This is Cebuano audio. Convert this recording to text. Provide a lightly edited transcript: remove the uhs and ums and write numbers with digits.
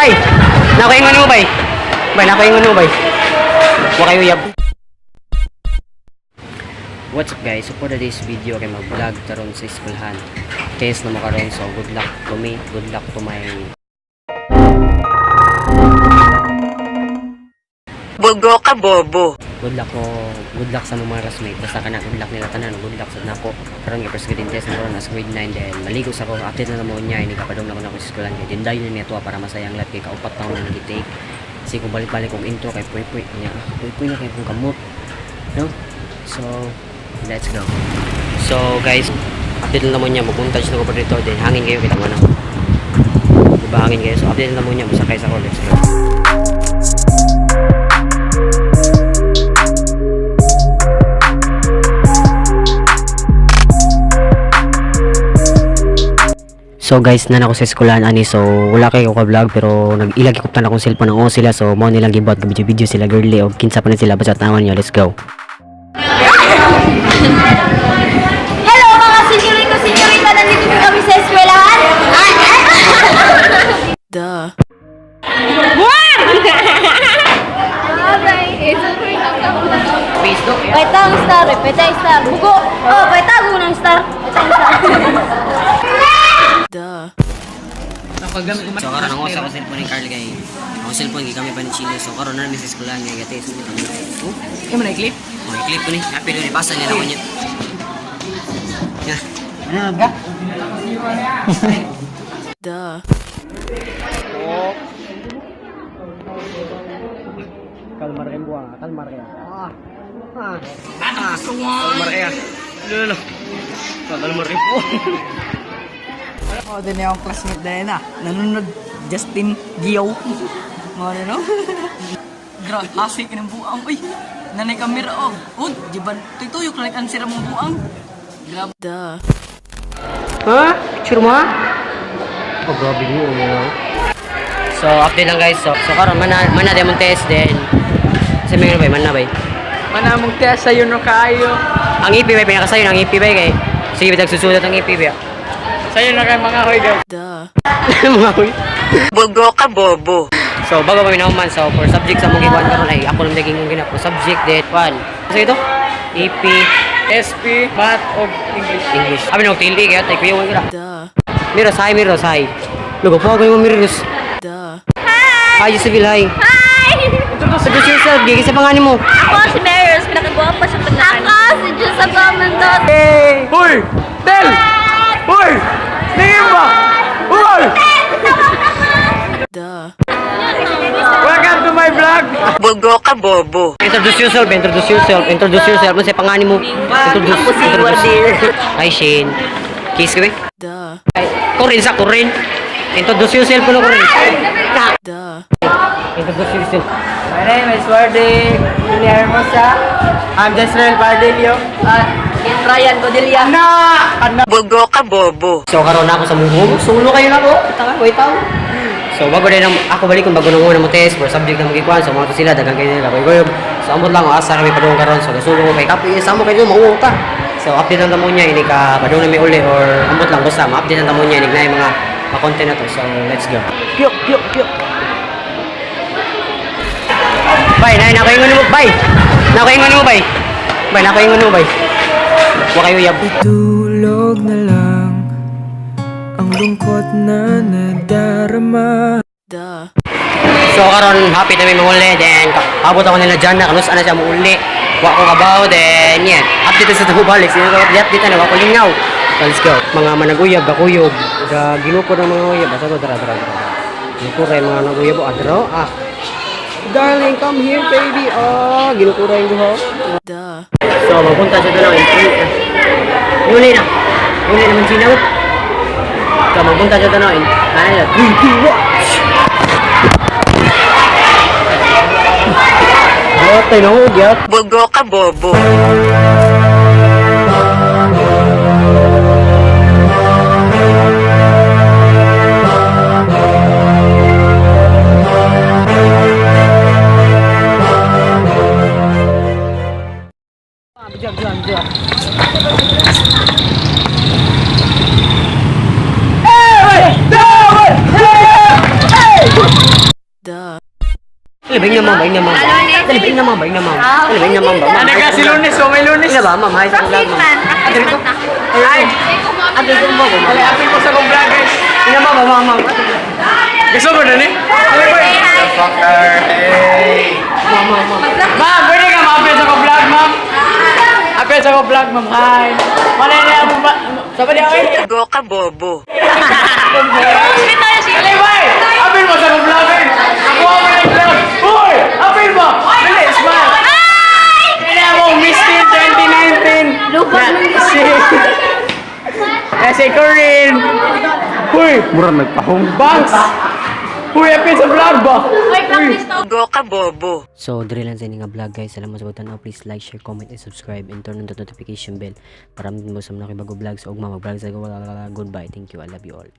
Bay! Nakaingon mo, bay! Bay, nakaingon mo, bay! Wa kayo uyab. What's up, guys? So for today's video kay mag-vlog karon sa eskwelahan. Test na mo karon, so good luck to me, good luck to my Bogo ka, bobo. Good luck ko, good luck sa mga classmate. Basta kana, good luck nila tanan, good luck sa nako. Karon kay first grade test na karon as grade 9, then maligo sa ko, update na namo niya ini kapadong na ko na ko sa eskwelahan kay dindayon na niya to para masaya ang life kay kaupat taon na nag-take. Kasi kung balik-balik kong intro kay puy-puy niya, puy-puy na kay kung kamot. No? So, let's go. So, guys, update na mo niya, mag-montage na ko pa dito, then hangin kayo, kita mo na. Diba hangin kayo? So, update na mo niya, masakay sa ko, let's go. So guys, nan ako sa eskwelahan ani, so wala kayo ka vlog pero nag-ilag ko akong cellphone ang sila, so mo nilang gibuhat video video sila girly og kinsa pa na sila, basta tawan niyo, let's go. Hello mga senyorito, senyorita, nandito po kami sa eskwelahan. Ay, ay! Duh. Facebook. Paita ang star, eh. Paita ang star. Bugo! Oh, paita ang unang star. Paita ang star. Duh. So karon ang usa ko cellphone ni Carl kay ang cellphone gigamit pa ni Chino. So karon na mi sa eskwelahan nga gate sa kami. Oh, Kaya mo na i-clip? oh, i-clip ko ni. Happy ni pasa niya na ko niya. Ya. Ano ga? Duh. Kalmar kayo buwang, kalmar kayo. Ah. Ah. Ah. Kalmar kayo. Lolo. Kalmar kayo po. Oo, din akong classmate dahil na. Nanonood Justin Giyo. Mga ano, no? Grabe, asik ng buang. Uy, nanay kamera oh. Oh, di ba? Tuyok lang ang sira mong buang. Grabe. Duh. Ha? Picture mo ha? Oh, grabe niyo, ano? So, update lang guys. So karon mana mana demon test then sa mga bay mana bay. Manamong test sa'yo no kayo. Ang IP bay pinakasayo ang IP bay kay sige bitag susulat ang IP bay. Sa'yo na kayo mga hoy guys. Duh. Mga huy. Bogo ka, bobo. So bago pa minahuman, so for subject sa mong gikuan karon ay ako nang naging gina for subject then one. So ito EP SP, Math, o English. English. Abi nang tili kaya tay kuya wala. Duh. Miros hi, Miros hi. Lugo po ko yung Miros. Duh. Hi Joseph, hi. Hi! Introduce yourself, gigi sa pangalan mo. Ako si Marius, pinakagwapa sa tanan. Ako si Joseph Mendoza. Hey! Hoy! Del! Hoy! Tingin ba? Hoy! Duh. Welcome to my vlog! Bogo ka, bobo. Introduce yourself, introduce yourself, introduce yourself. Ano sa pangalan mo? Introduce, Ako si introduce. Wardir. Hi Shane. Kiss ka ba? Duh. Ay, Korin sa Korin. Introduce yourself ko na Korin. Duh. Introduce yourself. My name is Wardy Hermosa. I'm Jezreel Pardelio. At Ryan Codilla. Na! Ano? Bogo ka, bobo. So karon ako sa munggo, sulo kayo na ko. Tanga, wait tao. So bago din ang ako balik kung bago nang una mo test for subject na magikuan, so mga to sila daghang kayo nila koy. So amot lang asa kami padung karon, so gasulo ko kay kapoy sa mo kayo mauwaw ta. So update lang tamo niya ini ka padung na mi uli or amot lang basta ma-update lang tamo niya ini na mga ma-content na to. So let's go. Pyok pyok pyok. Bay, nay nakaingon mo, bay. Nakaingon mo, bay. Bay, nakaingon mo, bay. Wa kayo yab. Tulog na lang ang lungkot na nadarama. Duh. So karon happy na may manguli, then abot ako nila dyan na kanus ana siya muuli. Wa ko kabaw, then yeah. Update sa tubo balik sino ko update na wa ko lingaw. So, let's go. Mga managuyab, gakuyog, ga ginukod ang mga uyab. Basta ko dara dara dara. Ginukuray mga naguyab adro ah. Darling, come here baby. Oh, ginukuray yung duha. Duh. So mapunta siya doon ang Yuli na. Yuli naman sila. So mapunta siya doon ang ano, 3 2 1. Yatay na ho, yat. Bogo ka, bobo. Dali, ba, ma'am, ba, ma'am. Dali, ba, ma'am, ba, ma'am. Dali, ba, ma'am, ba, ma'am. Ano ka si Lunes? Oh, may Lunes. Ano ba, ma'am? Hi sa vlog, ma'am. Practice man na. Ay! Ate ko mo, ma'am. Dali, apil ko sa kong vlog, guys. Ina, ma'am, ma'am, ma'am. Gusto mo na ni? Dali, boy. Ma'am, ma'am, ma'am. Ma'am, pwede ka ma-apil sa kong vlog, ma'am? Apil sa kong vlog, ma'am. Hi. Wala na ako ba? Sabi niya, oy. Go ka, bobo. Dali, boy! Apil mo sa kong vlog, eh. Ako ang may vlog. Uy! Apil mo! Dali, smile. Dali mo, Miss Teen 2019. Lubag ng Si... Eh, si Corinne. Uy! Mura nagpahong. Bangs! Uy, apil sa vlog ba? Uy, practice to. Go ka, bobo. So, diri lang sa inyong vlog, guys. Salamat sa pagtanaw. Please like, share, comment, and subscribe. And turn on the notification bell para mo sa mga bago vlogs. Ug mag-vlog sa goodbye. Thank you. I love you all.